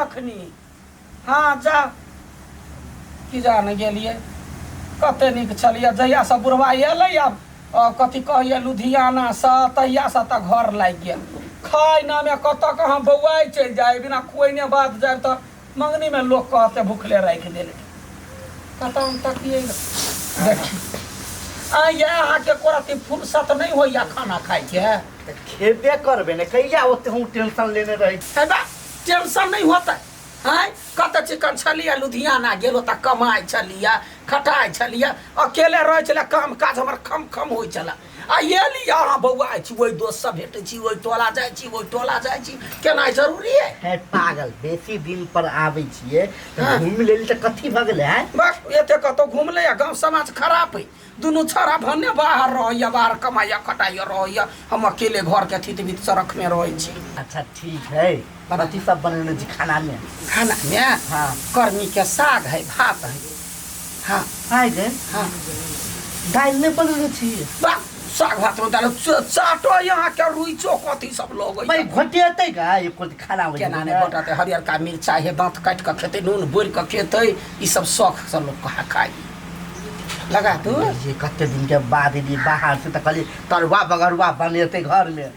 अखनी। हाँ जा, की जाने गेलियै, कते नीक छलियै। जहियासँ बुढ़वा एलै आब कथी कहैए लुधियानासँ, तहियासँ तऽ घर लागि गेल। खाय नामे कतऽ कहाँ बौआइ चलि जाइ, बिना खुएने बात जाय तऽ मंगनीमे लोक कहते भुखले राखि देलकै। कतऽ हम तकियै देखी आ ये अहाँके एको रत्ती फुर्सत नहि होइए खाना खाइके? तऽ खेबे करबै ने, कहिया ओते हम टेंशन लेने रहै छी। हे बा, टेंशन नहि होतै? आँय, कतऽ चिकन छलियै लुधियाना गेलो तऽ कमाइ छलियै, खटाइ छलियै, अकेले रहै छलै, काम काज हमर खम खम होइ छलै। आ एली अहाँ बौआइ छी, ओहि दोस्तसँ भेटै छी, ओहि टोला जाइ छी, ओहि टोला जाइ छी, केनाइ जरूरी है? है पागल, बेसी दिन पर आबै छियै तऽ घूमि लेली तऽ कथी भऽ गेलै? आँय बस एते कतौ घुमलै आ गाँव समाज खराब है। दुनू छौड़ा भने बाहर रहैया, बाहर कमाइया खटाइया रहैया, हम अकेले घर के थित बित सड़क में रहै छी। अच्छा ठीक है, कथी सब बनेने छी खाना में? खाना में कर्मी के साग है, भात है। हाँ। आइ गे? हाँ। दालि नहि बनेने छी? वाह, साग भात में दालि चाटो यहाँ के रुइचो कथी सब लगै। भाई घोटेतै गा एको खाना होइ? केना नहि घोटतै? हरियरका मिरचाइ है, दाँत काटि कऽ खेतै, नून बोरि कऽ खेतै, ई सब शौख से लोक कहाँ खाइ लगा तू। ये कते दिन के बाद एली बाहर से तऽ कहली तरुआ बगरुआ बनेतै घर में।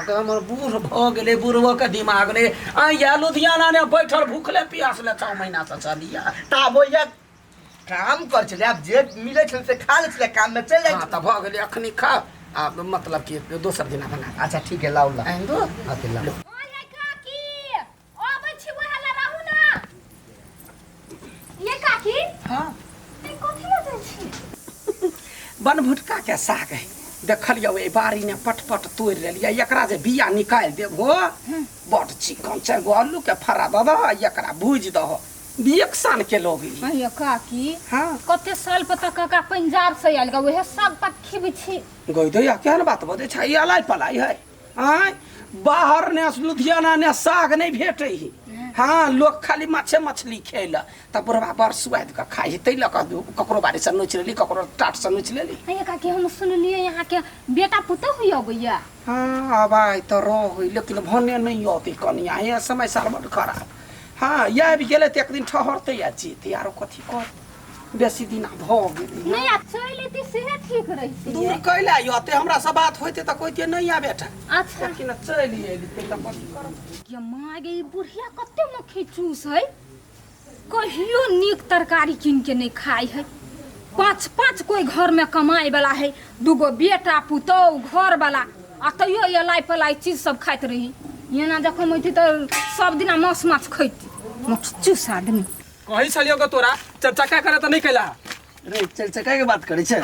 हमर बूढ़ भऽ गेलै, बूढ़ो के दिमाग नहि। आ या लुधियाना ने बैठल भूखले प्यासले 6 महीना से चलिया। तब ओहिया काम कर छलै, आब जे मिलै छलै से खा लै छलै, काम में चलि जाइ। हाँ तऽ भऽ गेलै, अखनी खा आ मतलब कि दोसर दिना बना। अच्छा ठीक है, लाउ ला। आनि दो। हाँ तऽ लाउ। ओए काकी, अबै छी, वएह ला रहू ना। ये काकी। हाँ। ई कथी लऽ जाइ छी? बनभुटका के साग है, देखलियौ एहि बाड़ी में पट पट तोड़ि लेलियै। एकरा जे बिया निकालि देबहो, बड चिकन। चारि गो आलू के फड़ा दऽ दह, एकरा भूजि दह, एक सान के लोग ई। अरे काकी। हाँ। कते साल पर तऽ काका पंजाब से आयल गा, उहे साग पात खिबै छी। गई दैया, केहन बात बजै छै? ई अलाइ पलाइ है? आँय, बाहर ने लुधियाना ने साग नहि भेटै है। हाँ, लोक खाली माछे मछली खेल तऽ बुढ़बा बड़ सुआद कऽ खाइ है, ताहि लऽ कऽ ककरो बाड़ीसँ नोचि लेली, ककरो टाटसँ नोचि लेली। अरे काकी, हम सुनलियै यहाँ के बेटा पुतोह हुई अबैया। हाँ, आब आइ तऽ रहै, लेकिन भने नहि औतै कनिया। हे, समय साल बड्ड खराब। हाँ, आबि गेलै तऽ एक दिन ठहरतै आ जेतै, आरो कथी कर, बेसी दिन आब भऽ गेलै। नहि, आब चलि एती सेहे ठीक रहितै। दूर कैला अतै? हमरा से बात होइतै तऽ कहितियै नहि आ बेटा। अच्छा। लेकिन चलि एलियै तऽ कथी करब? ये माँ गे, ई बुढ़िया कते मक्खी चूस है, कहियो नीक तरकारी कीन के नहीं खाई है। पाँच पाँच कोई घर में कमाए वाला है, दूगो बेटा पुतोह घर वाला, आ तैयो ये लाई पलाई चीज सब खाइत रही। एना जखन होती तऽ सब दिना माछ माछ खैती, मक्खी चूस आदमी। कहै छलियौ के तोरा चर्चा करे तऽ नहि कैला। रे चारि चक्का के बात करै छै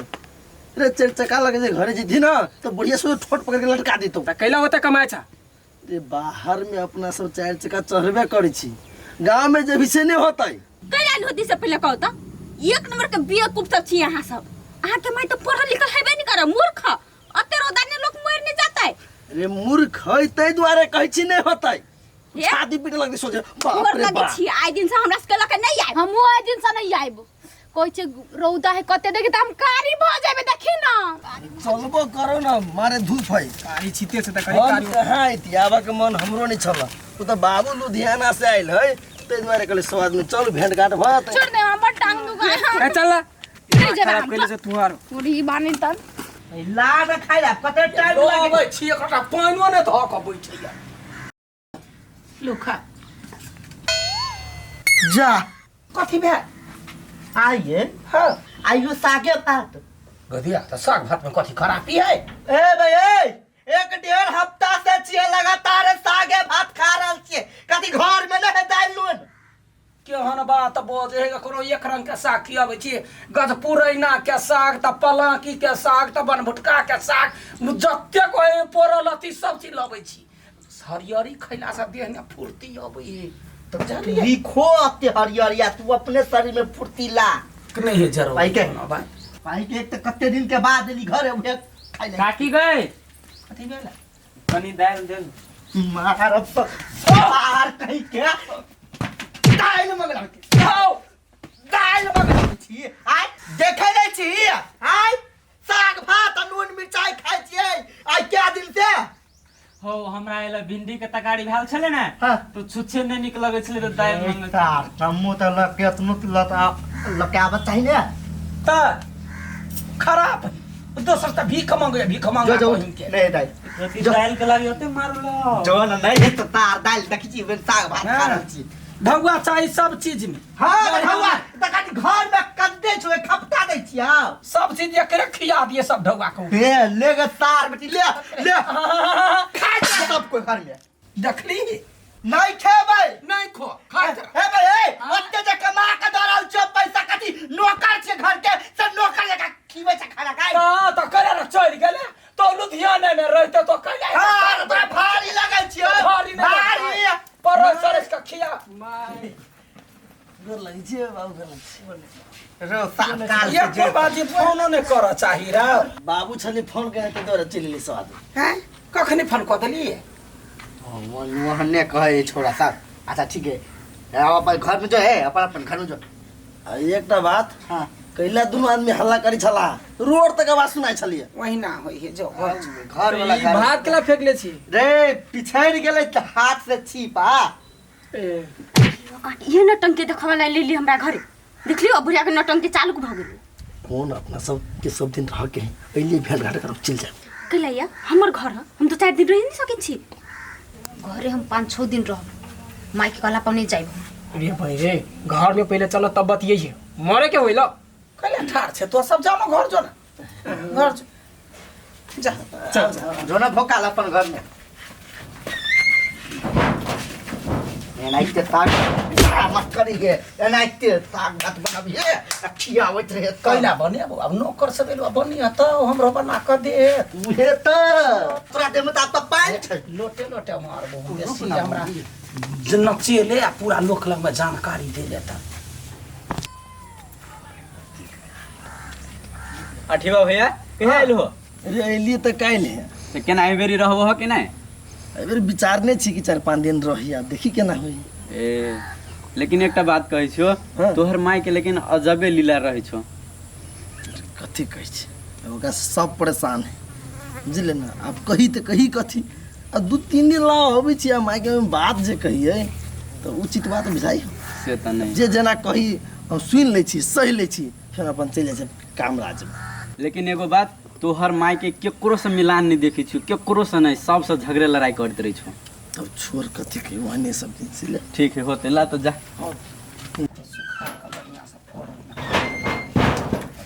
रे? चारि चक्का लगे जे घरे जेती ना तो बढ़िया से ठोट पकड़ के लटका देतो। तऽ कैला ओते कमाइ छ? रे बाहर में अपना सब चारि चक्का चढ़बे करै छी, गाँव में जे भी से नहीं होतै। कैला नहीं होती से पहले कहू तऽ। एक नंबर के बेवकूफ सब छी अहाँ सब। अहाँ के माय तऽ पढ़ल लिखल हेबे नहीं करे, मूर्ख। अते रौदा ने लोक मरि नहीं जातै। रे मूर्ख है ताहि दुआरे कहै छी नहीं होतै। हे? छाती पीटे लगतै सोचे बाप गोर रे लगै बाप। छी, आइ दिन से हमरा सबके लऽ के नहीं आयब। हमहूँ आइ दिन से नहीं आयब। कहै छै रौदा है कते, देखी तऽ हम कारी भऽ जेबै, देखी ना। चलबो करो ना, मारे धूप है। कारी छिते छै तऽ कही हम कारी। कहाँ अयती, आबऽ के मन हमरो नहीं छल। ओ तऽ बाबू लुधियाना से आयल है, ताहि दुआरे कहली सब आदमी चल, भेंट घाट भऽ जेतै। छोड़ दे, हमर टांग दुखाय। ए चल ना। नहीं जेबै खराब हम। कैले छै तू आर। मुरही बानी तन ला खाइ ला, कते टाइम लागे? अबै छी, एकटा पानिओ नहि धऽ कऽ बैठैया। लू खा। जा। कथी भेल? आइए। हाँ। आइयो सागे भात। गधिया, तऽ साग भात में कथी खराबी है? ए भाई ए, एक डेढ़ हफ्ता से छियै लगातार सागे भात खा रहल छियै, कथी घर में नहीं है दालि नून? केहन बात बजे है? ककरो एक रंग के साग खियाबै छी? गजपुरैना के साग तऽ पलांकी के साग तऽ बनभुटका के साग, जतेक होइ पोरल अथी सब चीज लबै छी। हरियरी खैला से देह में फुर्ती अबै है तऽ बुझलियै? लिखो अते हरियरिया, तू अपने शरीर में फुर्ती ला। नहि है जरूर। भाई के। कोनो बात। भाई के एक तऽ कते दिन के बाद एली घर, उहे खाइ ले। काकी गई। कथी भेल? कनी दालि देल। मारब तऽ मार कहीं के, दालि मंगला खाओ। दालि मंगला छी आइ, देखै नहि छी आइ साग भात आ नून मिरचाइ खाइ छियै आइ कै दिन से। हो हमरा एला भिंडी के तरकारी भेल छले ने हाँ। तो छुच्छे नहि नीक लगै छले तऽ दालि मंगै सार तम्मू तऽ लऽ के एतनो लत लऽ के आबऽ चाही ने। तऽ खराब दोसर तऽ भीख मंगे, भीख जो मंगा जो के। नहीं दालि रति दालि के लागी ओते मारलो। जो न नहीं है तो तार दालि देखै छी, साग भात खा रहल छी। ढौआ चाही सब चीज में। हाँ ढौआ तऽ कथी घर में कद्दे छौ, खपटा दै छियै। सब चीज एकरे खिया दिए सब ढौआ को। हे ले गे तार बेटी, ले ले खा जा सब कोई घर में। देखली? नहीं खेबै। नहीं खो, खा जा। हे बे ए ओते जे कमा के दऽ रहल छियौ पैसा, कथी नौकर छियै घर के? से नौकर जकाँ खिबै छै खाना खाइ। तऽ तऽ करे ने चलि गेलै तो लुधियाने में रहते तो कैला। हाँ तोरा भारी लगै छियौ। भारी नहि। भारी परोस सरस के खिया। गोर लगै छियै बाबू, गोर लगै छियै। रो सात काल से एको बाजी फोनो नहि करऽ चाही रे। बाबू छलै फोन केने तऽ दौड़े चलि एलै सब आदमी। हैं, कखनी फोन कऽ देलियै? मोहने कहै छोड़ा साहब। अच्छा ठीक है, अब अपन घर में जो है, अपन अपन घर में जो। आ एकटा बात। हाँ। कैला दुनू आदमी हल्ला करै छला, रोड तक आवाज सुनाइ छलियै। ओहिना होइ है जो घर। घर वाला ई भात केला फेंकले छी? रे पिछड़ गेलै तऽ हाथ से छीपा। ए ये नौटंकी देखऽ ला लेली हमरा घरे। देखलियो बुढ़िया के नौटंकी चालू भऽ गेलै। कोन अपना सब के सब दिन रह के अइले भेंट घाट करब, चलि जायब। कैला या हमर घर है, हम तो 4 दिन रहि नहीं सकै छी घरे। हम 5-6 दिन रहब, माई के कहला पर नहीं जाइब हम। रे भाई रे, घर में पहले चलो तब बतियै, मरे के होइल। कैला ठाढ़ छै तो सब? जानो घर, जो ना घर जो, जा। चल चल। जो ना भोकाल अपन घर में एनाहिते साग मत करिहे, एनाहिते साग भात बनबिहे आ खियाबैत रहे। कैला बनेबो? आब नौकर सब एलो, बनिह तऽ हमरो बना कऽ देत। उहे तऽ तोरा देह में तऽ आब तऽ पानि छै। लोटे लोटे मारबो हम। रुक बेसी ना। हमरा जे नचेले आ पूरा लोक लगमे जानकारी दे लेता। अठीबा भैया, कहिया एलहो? अरे अयलियै तऽ काल्हि है। तऽ केना एहि बेरी रहबो हो कि नहि? एहिबेर विचारने छी कि 4-5 दिन रही, आब देखी केना होइ। ए लेकिन एकटा बात कहै छियो। हाँ। तोहर माय के लेकिन अजबे लीला रहै छौ। कथी कहै छै, ओकरा से सब परेशान है, बुझलियै ने? आब कही तऽ कही कथी? आ 2-3 दिन ला अबै छी आ मायके बात जे कहियै तऽ उचित बात बुझाइ? से तऽ नहि। जे जेना कही हम सुनि लै छी, सहि लै छी, फेर अपन चलि जाइ छी काम राजमे। लेकिन एगो बात, तोहर माय के केकरो से मिलान नहि देखै छियो, केकरो से नहि, सबसे झगड़े लड़ाई करैत रहै छौ। तब छोड़, कथी कही, ओहने सब दिन से ले। ठीक है, होते ला तो जा।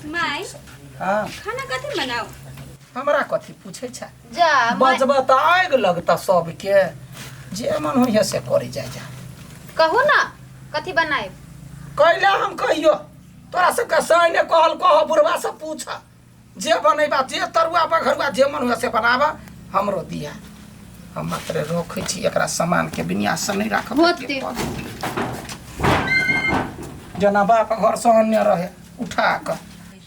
माई। हाँ। खाना कथी बनाओ? हमरा कथी पूछै छै? जा माई। बजबऽ तऽ आगि लगता सबके, जे मन होइए से करै जाय जा। कहू ना कथी बनाए? कैला हम कहियो? तोरा सबके सैने कहल कह, बुढ़वा सब पूछ। जे बनेबा, जे तरुआ बघरुआ जे मन हुए से बनाबा, हमरो दिया। हम मात्र रोकै छी एकरा, सामान के विन्यास से नहीं राखब। होते। जेना बाप घर से अन्य रहे उठा कऽ।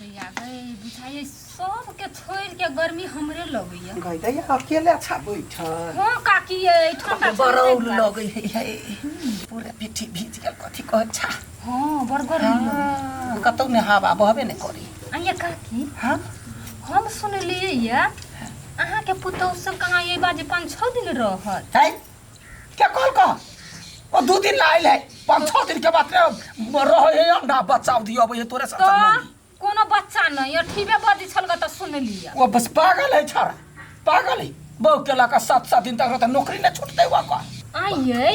दैया गई, बुझाइए सबके छोड़ि के गर्मी हमरे लगैया। गई दैया, अकेले अच्छा बैठल। हाँ काकी, ये ठंडा। बरौल लगै है, है पूरा पीठी भीज गेल, कथी कहै छा। हाँ, बड़ गर्मी लगैया। हाँ, कतौ ने हवा बहबे नहि करी। आइए काकी। हाँ। हम सुनलियै ये अहाँके पुतहु सब कहाँ ये बाजे 5-6 दिन रहत। है के कहल कह? ओ 2 दिन ला आयल है, 5-6 दिन के बाद रहे है। अंडा बच्चा दियो अबै है तोरे सब। तऽ कोनो बच्चा नहि, अठीबे बजै छल ग तऽ सुनलियै। वो बस पागल है, छोरा पागल है। बहू के लऽ कऽ 7-7 दिन तक रहतै, नौकरी नहि छुटतै ओकर। आइए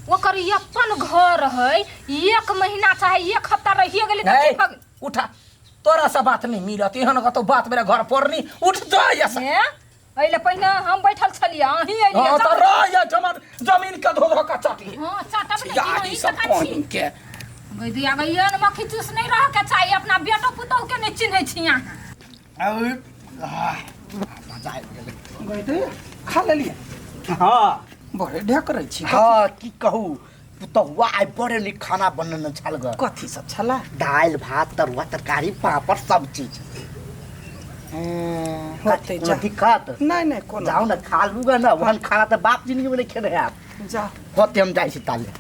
ओकर अपन घर है, 1 महीना चाहे 1 हफ्ता रहिए गेलै तऽ है, की भऽ गेलै? उठा, तोरा से बात नहीं मिलत, एहन कतौ बात मेरे घर पर नहीं। उठ जा यहाँ। हे, एहि पहिने हम बैठल छलियै, अहीं एलियै। हाँ तऽ रह ये जमन जमीन के धो धो के चटी। हाँ, चटब ने। यार, ई सब कोइन के गई दिया गई, एहन मक्खी चूस नहीं रह के चाही। अपना बेटो पुतोह के नहीं चिन्है छी अहाँ। मजा आबि गेलै। गई दे, खा लेलियै? हाँ। बड़े ढेकरै छी। हाँ, की कहू, पुतहुआ आइ बड़े नीक खाना बनेने छल ग। कथी सब छला? दालि भात तरुआ तरकारी पापड़ सब चीज। होतै। कोनो जा। दिक्कत? नहि नहि, कोनो। जाउ ने, खा लूगा ने। ओहन खाना तऽ बाप जिंदगी में नहीं खेने हैब। जा। होते, हम जाइ छी ताले।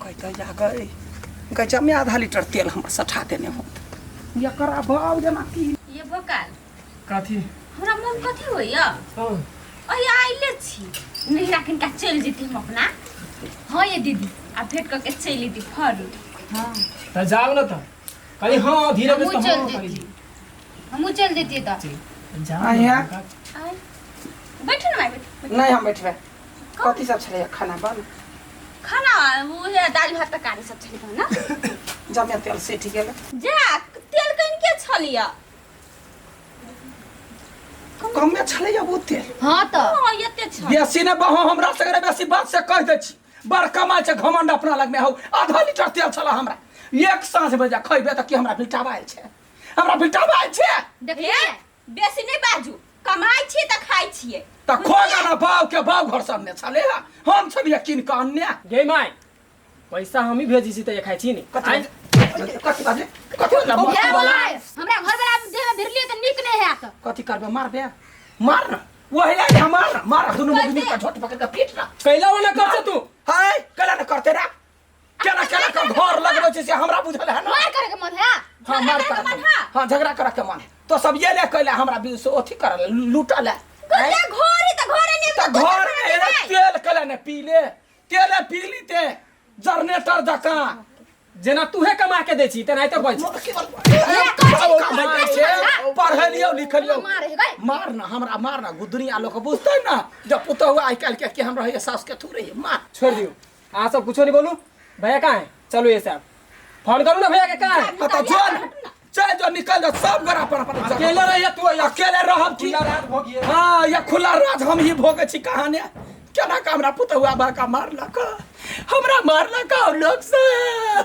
कहते जा गई गई, जमे आधा लीटर तेल हमर सठा देने होत एकरा भाव जेना की। ये भोकाल। कथी? हमरा मोन कथी होइया? हाँ। अहि आइले छी। नैहरा किनका चलि जेती हम अपना। हाँ ये दीदी आ भेंट कऽ के चलि एती फरू। हाँ तऽ जाउ ने तऽ कही हाँ धीरे हमहूँ तऽ चलि हाँ करी। जेती, हमहूँ चलि जेती तऽ। जाउ आया। आय बैठू ने माय, बैठू। नहि, हम बैठबै। कथी सब छलैया खाना बन? खाना उहे दालि भात तरकारी सब छलै ने। जमे तेल सटि गेल। जा, तेल कनि के छलिया? कमे छलैया ओ तेल। हाँ तऽ। हाँ, एते छल। बेसी ने बहो हमरा सगरे, बेसी बात से कहि दै छी। बड़ कमाइ छै, घमंड अपना लगमे हौ। आधा लीटर तेल छला हमरा। एक साँझ बजे खैबे तऽ की हमरा बिटाबा आयल छै? हमरा बिटाबा आयल छै? देखलियै? हे, बेसी नहि बाजू, कमाइ छियै तऽ खाइ छियै। तऽ खोगा ना बाव के बाव घर सबमे छलै हा, हम छलियै कीन कऽ अनने। गे my, पैसा हम ही भेजी छी तऽ खाइ छी ने। कथी? आँय? कथी बाजले? कथी बाजले? हे बोलाय, हमरा घर वाला देह में भिरलियै तऽ नीक नहि हैत। कथी करबे? मारबे? मार ना, वही आइ मार ना, मार। दुनू मम्मी के झोट पकड़ के पीट ना। कैला वाला कर छे तू? हाय, कैला ना करते ना? केना केना के घर लगबै छै से हमरा बुझल है ना। मार करे के मन है? हाँ, मार झगड़ा करे के मन के मन है। हाँ, झगड़ा करे के मन है तो सब ये ले कैला हमरा भी से अथी करल लूटल है। घरे घरे तऽ घरे नहि। तऽ घर में एना तेल कैला ने पीले? तेल पीली ते जनरेटर जकाँ। जेना तूहे कमा के दै छी तेनाहिते बज। पढ़लियौ लिखलियौ। मार हे गई। मार ना हमरा, मार ना। दुनिया लोग बुझतै ना जब पुतहु आइ काल्हि के केहन रहैया सास के थू रही। मार। छोड़ दियो, अहाँ सब कुछो नहीं बोलू। भैया कहाँ है? चलो ये साहब, फोन करू ना भैया के, कहाँ है? कतऽ जो ने, चल जो, निकल जो सब गोरा अपन अपन जगह। अकेले रहिए तू यहाँ। अकेले रहब की? खुला राज भोगिए। हाँ, ये खुला राज हम ही भोगे छी। कहाने केना का हमरा पुतहुआ बाका मारलक, हमरा मारलक और लोग सब,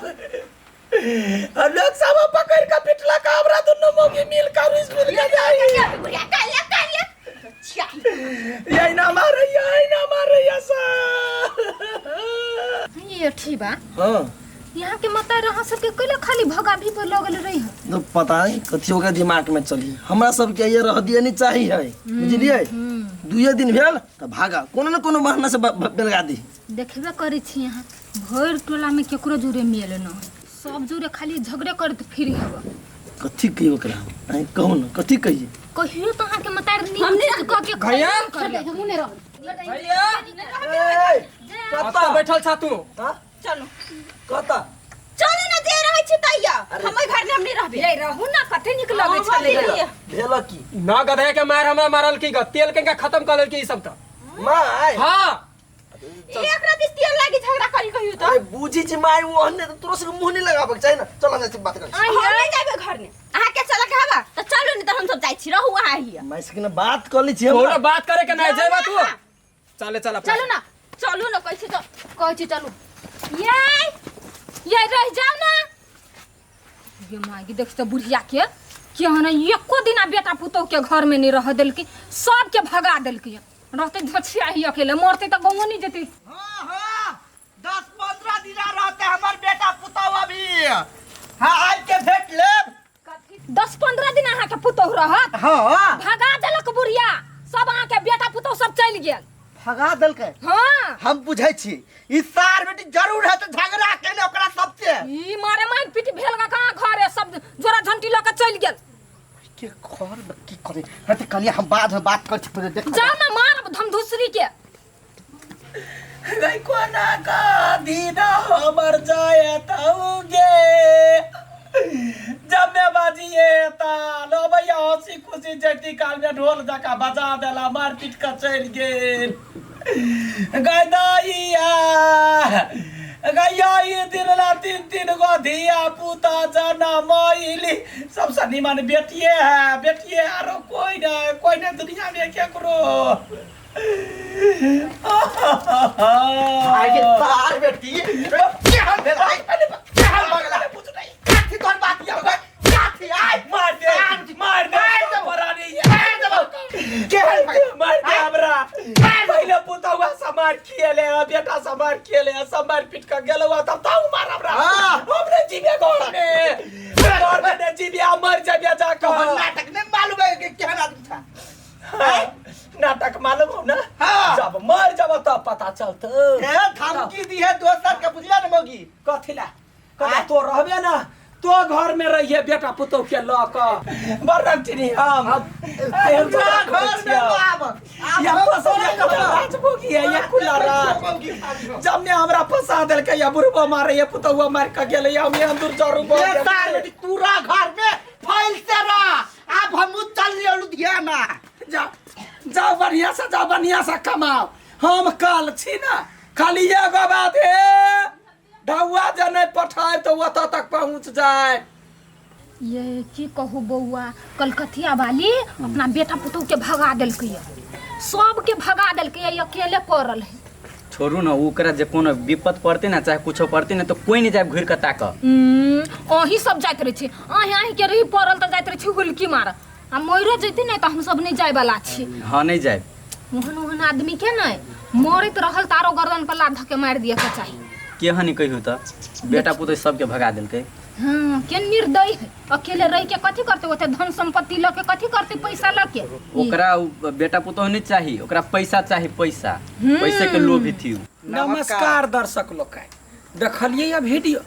और लोग सब पकड़ के पिटलक हमरा। दुनू मौगी मिल कर इस मिल के जाई। बुढ़िया कालिया कालिया छिया। यही ना मारैया, यही ना मारैया सब। ये ठीक बा। हाँ। यहाँ के मता रहा सबके कैला खाली भगा भी पर लगल रही है? तो पता नहीं कथी ओकरा दिमाग में चली। हमरा सबके ये रह दिए नहीं चाहिए है, बुझलियै? दुए दिन भेल तऽ भागा, कोनो ने कोनो बहाना से बेलगा दी। देखबे करै छी, यहाँ भरि टोला में केकरो जुड़े मेल न है, सब जुड़े खाली झगड़े करत फिर हवा। कथी कहियो ओकरा? अहीं कहू ने, कथी कहिए? कहियो तो अहाँ के मता नीक चीज कऽ के भैया? खैबे करब। हमहूँ नहि रहब। भैया, कतऽ कतऽ बैठल छा तू? हाँ? चलू। कतऽ? चलू ने, जे रहै छी तैया हम ओहि घर में हम नहि रहबै। ये रहू ना, कते नीक लगै छलै। भेल की? न गधे के मार हमरा मारल की ग, तेल के खत्म कर देलकी ई सब तऽ। माय। हाँ। एक रात तेल लागी झगड़ा करी कहियो तऽ। अरे बुझी छी my, ओ ओहने तऽ तोरो सबके मुँह नहीं लगाबक चाही ना। चल ना, बात कर। हम नहि जाबे घर में, अहाँ के चलक हवा तऽ चलू, नहि तऽ हम सब जाइ छी, रहू अहाँ हिया। माय से बात कर ली छी कोनो हमरा। बात करे के नहीं, जेबा तू। चले चल अपना। चलू ना। चलू ना, कैसे तो कहै छी चलू। ये ये रह जाओ ना। ये माय देख तऽ बुढ़िया के केहन है, एको दिना बेटा पुतोह के घर में नहीं रह देलकै, सबके भगा देलकै। रहते धछिया ही अकेले, मरते तऽ गाँवो नहीं जेतै। हाँ हाँ, 10-15 दिना रहते हमर बेटा पुतहु अभी। हाँ, आबि के भेट लेब। 10-15 दिन अहाँके पुतोह रहत? हाँ। भगा देलक बुढ़िया सब, अहाँके बेटा पुतोह सब चलि गेल। भगा देलकै? हाँ। हम बुझै छी ई सार बेटी जरूर है तऽ झगड़ा केने ओकरा सबसे। ई मारे मारि पीट भेल गा कहाँ घरे, सब जोरा झंटी लऽ के चलि गेल। के घर में की करे हते? कनिया, हम बाद में बात कर छी, पहिले देख। जाओ ना, मार धमधुसरी के। गई कोना का दिन हमर जायत गे, जब बाजिए ता लो भैया हंसी खुशी जटी काल में ढोल जका बजा देला, मार पीट के चलि गेल। गई दैया गैया, ई दिन ला तीन तीन गो धिया पुता जना मैली, सबसे निमन बेटिए है, बेटिए, आरो कोई नहीं, कोई नहीं दुनिया में केकरो। आगे सार बेटी केहन भेल? आइ केहन भऽ गेला? काथी तोहर बात यौ गै? काथी आइ? मार दे, मार दे, मार देबो। परानी। मार देबो। केहन भऽ गेल? मार दे हमरा। पहिले पुतहुआ समार खिएले है, बेटा समार खिएले है, सब मार पीट के गेलो तब ताऊ मार हमरा। हाँ। हम नहीं जीबे घर में, घर में नहीं जीबे, हम मर जाबे जाकर। तोहर नाटक नहि मालूम है कि केहन आदमी था। हाँ, नाटक मालूम हो ना? हाँ। जब मर जब तब पता चलतो। ए, धमकी दी है दोसर के, बुझलिया ने मौगी? कथी ला? कथा तो रहबे ना तो घर में रहिए बेटा पुतोह के लऽ कऽ बड़ चिन्ही हम आइ हम पूरा घर में बाब या फसल या कतऽ राजभोगी है या खुला राज जब ने हमरा फंसा देलकै या बुढ़बो मारे या पुतहुआ मारि कऽ गेलै या हम एहन दूर जरू भऽ ये गेल। साल पूरा घर में फैल से रह अब हम चल लियो लुधियाना जा जाओ बढ़िया से जाओ बढ़िया से कमाओ हम काल छी ना खाली एगो बात हे ढौआ जे नहि पठायब तऽ ओतऽ तक पहुँच जाय ये की कहू बौआ कलकतिया वाली अपना बेटा पुतोह के भगा देलकै सबके भगा देलकै ई अकेले पड़ल है छोड़ू ना ओकरा जे कोनो विपत पड़ते ना चाहे कुछो पड़ते ना तो कोई नहीं जाए घुर के ताक अहीं सब जाइत रहै छी अहीं अहीं के रही पड़ल तऽ जाइत रहै छी हुलकी मार आ मरो जैती नहि तऽ हम सब नहि जाय वाला छी हाँ नहीं जाए ओहन ओहन आदमी के नहि मरैत रहल तारो गर्दन पर लात धऽ के मारि दिअ के चाही केहन कहियो तऽ बेटा पुतोह सबके भगा देलकै हाँ के निर्दयी है अकेले रह के कथी करते ओते धन संपत्ति लऽ के कथी करते पैसा लऽ के ओकरा उ बेटा पुतोह नहीं चाही ओकरा पैसा चाही पैसा पैसे के लोभी थी उ। नमस्कार दर्शक लोग देखलिए यऽ वीडियो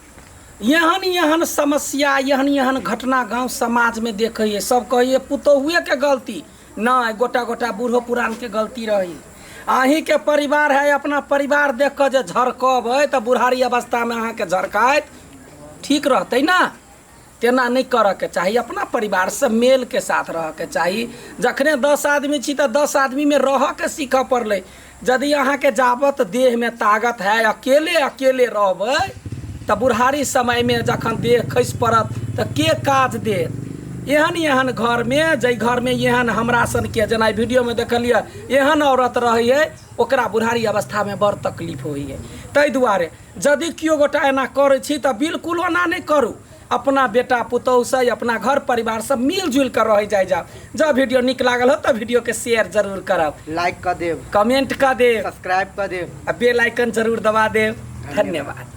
एहन एहन समस्या एहन एहन घटना गांव समाज में देखैए सब कहैए पुतोहुए के गलती नहि गोटा गोटा बूढ़ो पुरान के गलती रही अहीं के परिवार है अपना परिवार देख कऽ जे झरकबै तऽ बुढ़ारी अवस्थामे अहाँके झरकाइत ठीक रहतै ना तेना नहि करऽके चाही अपना परिवारसँ मेलके साथ रहऽके चाही जखने 10 आदमी छी तऽ 10 आदमीमे रहऽके सीखऽ पड़लै यदि अहाँके जाबत देहमे ताकत है अकेले अकेले रहबै तऽ बुढ़ारी समयमे जखन देह खसि पड़त तऽ के काज देत एहन एहन घरमे जाहि घरमे एहन हमरा सनके जेना वीडियोमे देखलियै एहन औरत रहै है ओकरा बुढ़ारी अवस्थामे बड़ तकलीफ होइ है ताहि दुआरे यदि केओ गोटा एना करै छी तऽ बिल्कुल ओना नहि करू अपना बेटा पुतोहुसँ अपना घर परिवारसँ मिलजुलि कऽ रहै जाइ जाउ जँ वीडियो नीक लागल हो तऽ वीडियोके शेयर जरूर करब लाइक कर देब कमेंट कऽ देब सब्सक्राइब कर देब आ बेल आइकन जरूर दबा देब धन्यवाद।